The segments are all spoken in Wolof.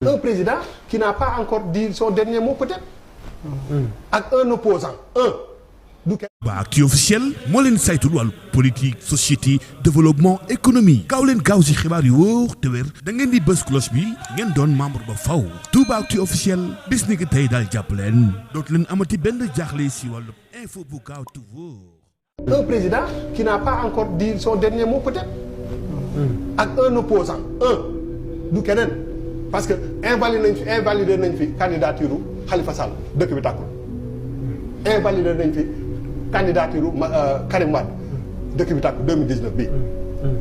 Un président qui n'a pas encore dit son dernier mot peut-être. ak un opposant du kenn. Aboubacry officiel moo leen saytul wàllu politique société développement économie gaaw leen gaaw si xibaar yu wóor te wér da ngeen di bës cloche bi ngeen doon membre ba faw Aboubacry officiel bis ni ki tey daal jàpp leen dootu leen amati benn jaaxle si wàllu info bu gaaw te wóor. Un président qui n'a pas encore dit son dernier mot peut-être. ak un opposant du keneen parce que invalidé nañ fi candidature Khalifa Sall dëkk bi tàkkul. invalidé nañ fi candidature Karim Wade dëkk bi tàkkul 2019 bii.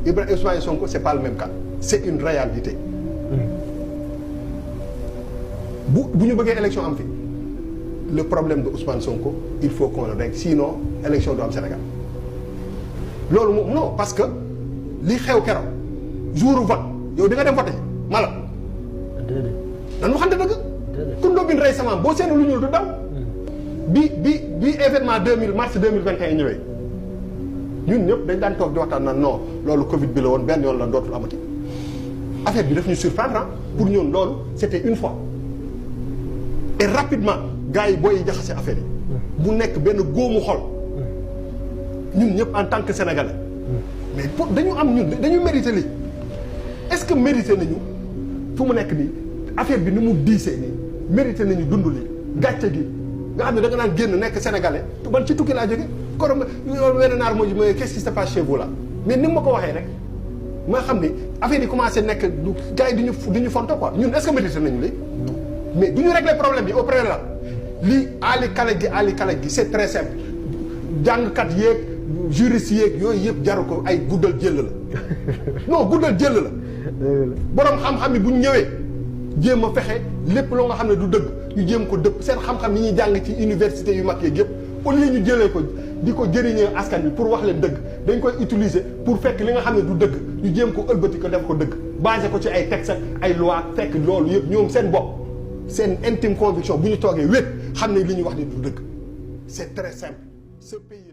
Ibrahima Ousmane Sonko c'est pas le même cas c'est une réalité. bu ñu bëggee élection am fi le problème de Ousmane Sonko il faut qu'on le règle sinon élection du am Sénégal loolu moom non parce que li xew keroog jour vote yow di nga dem voté mala. dañu waxante dëgg. ku ndóobin rey sama boo seenu lu ñuul du daw. bi événement mars 2021 ñëwee ñun ñëpp dañ daan toog di waxtaan naan non loolu Covid bi la woon benn yoon la dootul amati affaire bi daf ñu surprendre pour ñun loolu c'était une fois et rapidement gars yi booy jaxase affaire yi. bu nekk benn góomu xol ñun ñëpp en tant que sénégalais. mais pour dañu mérité lii est-ce que mérité nañu fu mu nekk nii affaire bi ni mu diisee nii mérité nañu dund lii gàcce gi. nga xam ne da nga naan génn nekk sénégalais man ci tukki laa jóge korom wenn naar moo mais qu'est-ce qui se passe chez vous là mais ni ma ko waxee rek ma xam ni affaire yi commencé nekk du gars yi du ñu fonto quoi ñun est-ce que mérité nañu lii mais du ñu régler problème bi au préalable lii aali kalaj gi c'est très simple jàngkat yeeg juriste yeeg yooyu yëpp jaru ko ay guddal jël la non guddal jël la borom xam-xam yi bu ñu ñëwee jéem a fexe lépp loo nga xam ne du dëgg ñu jéem ko dëpp seen xam-xam ni ñuy jàng ci université yu mag yeeg yëpp au lieu ñu jëlee ko di ko jëriñee askan bi pour wax leen dëgg dañ koy utiliser pour fekk li nga xam ne du dëgg ñu jéem ko ëlbati ko def ko dëgg basé ko ci ay texte ak ay loi fekk loolu yëpp ñoom seen bopp seen intime conviction bu ñu toogee wéet xam ne li ñuy wax ni du dëgg c'est très simple ce pays